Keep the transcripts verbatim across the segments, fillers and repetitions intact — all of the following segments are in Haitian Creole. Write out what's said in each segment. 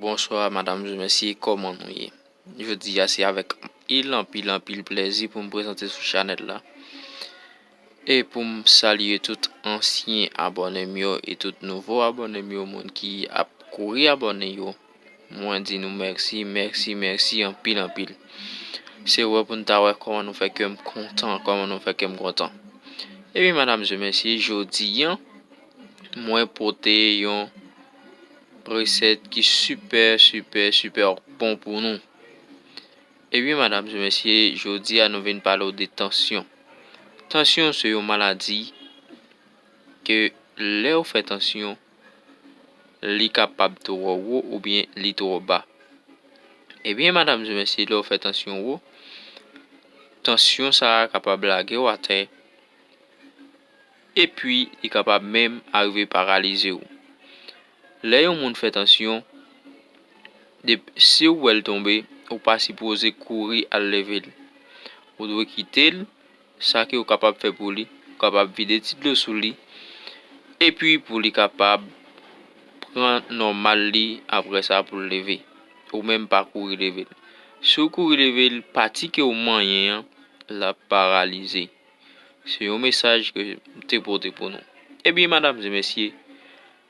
Bonswa, madam e mesye, kòman nou ye? Jodi a, se avèk anpil, anpil, anpil plèzi pou m prezante sou chanèl la. E pou m salye tout ansyen abòne m yo e tout nouvo abòne m yo, moun ki ap kouri abòne yo. Mwen di nou mèsi, mèsi, mèsi anpil, anpil. Se wè pou n ta wè kòman nou fè kè m kontan, kòman nou fè kè m kontan. Ebyen, madam e mesye, jodi a, mwen pote yon resèt ki sipè, sipè, sipè bon pou nou. Ebyen, madam e mesye, jodi a nou vin pale w de tansyon. Tansyon se yon maladi ke lè w fè tansyon, li kapab twò wo oubyen li twò ba. Ebyen, madam e mesye, lè w fè tansyon wo, tansyon sa a kapab lage w atè, epi li kapab menm arive paralize w. Lè yon moun fè tansyon, dep-, si w wè l tonbe, ou pa sipoze kouri al leve l. Ou dwe kite l, sa ke w kapab fè pou li, ou kapab vide ti dlo sou li, epi pou li kapab pran nòmal li, apre sa pou l leve. Ou menm pa kouri leve l. Si w kouri leve l, pati ke w manyen an, l ap paralize. Se yon mesaj ke m te pote pou nou. Ebyen, madam e mesye,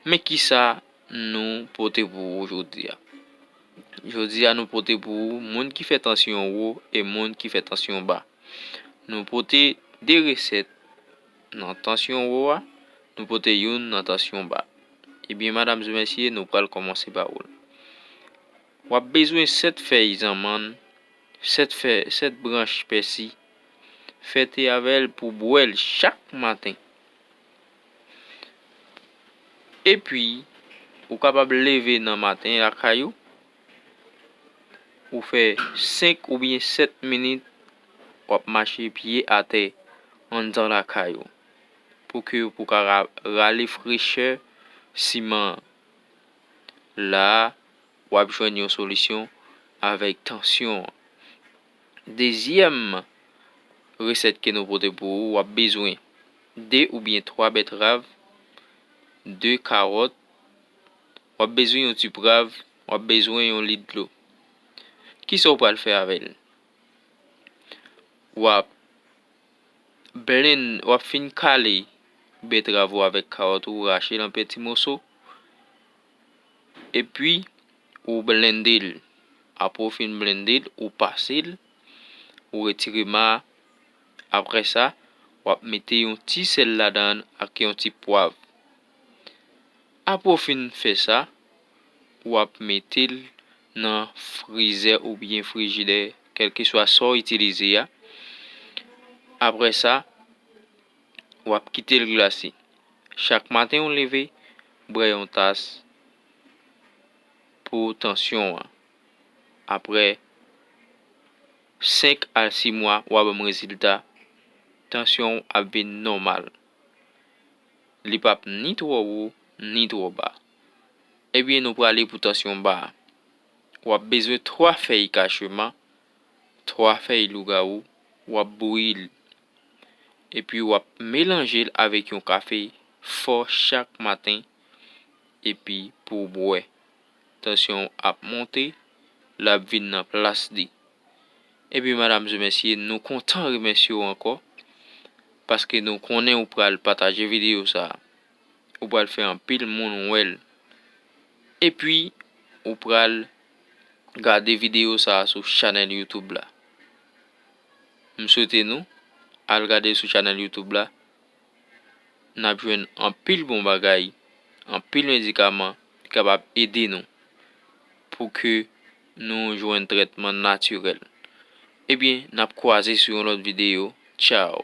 men kisa nou pote pou ou jodi a. Jodi a, nou pote pou ou moun ki fè tansyon wo e moun ki fè tansyon ba. Nou pote de resèt nan tansyon wo a, nou pote youn nan tansyon ba. Ebyen, madam e mesye, nou pral kòmanse pa ou. W ap bezwen sèt fèy zanmann, sèt fè-, sèt branch pèsi. Fè te avè l pou bwè l chak maten. Epi, ou kapab leve nan maten lakay ou, ou fè senk oubyen sèt minit, w ap mache pye atè anndan lakay ou, pou ke pou ka ra-, rale frechè siman an. La a, w ap jwenn yon solisyon avèk tansyon an. Dezyèm resèt ke nou pote pou ou, w ap bezwen de oubyen twa bètrav, de kawòt, w ap bezwen yon ti pwav, w ap bezwen yon lit dlo. Kisa w pral fè avè l? W ap blenn-, w ap fin kale bètrav ou avèk kawòt ou, rache l an peti moso, epi ou blende l. Apre w fin blende l, ou pase l, ou retire ma a. Apre sa, w ap mete yon ti sèl ladan l ak yon ti pwav. Apre w fin fè sa, w ap mete l nan frizè oubyen frijidè, kèlkeswa sa w itilize a. Apre sa, w ap kite l glase. Chak maten w leve, bwè yon tas pou tansyon an. Apre senk a sis mwa, w a ban m rezilta. Tansyon w ap vin nòmal. Li p ap ni twò wo, ni twò ba. Ebyen, nou prale pou tansyon ba a. W ap bezwen twa fèy kacheman, twa fèy lougawou, w ap bouyi l. Epi w ap melanje l avèk yon kafe fò chak maten, epi pou w bwè. Tansyon w ap monte, l ap vin nan plas li. Epi, madam e mesye, nou kontan remèsye w ankò, paske nou konnen ou pral pataje videyo sa a. Ou pral fè anpil moun wè l. Epi, ou pral gade videyo sa a sou chanèl YouTube la. M swete nou al gade sou chanèl YouTube la. N ap jwenn anpil bon bagay, anpil medikaman ki kapab ede nou pou ke nou jwenn trètman natirèl. Ebyen, n ap kwaze sou yon lòt videyo. Tchaw!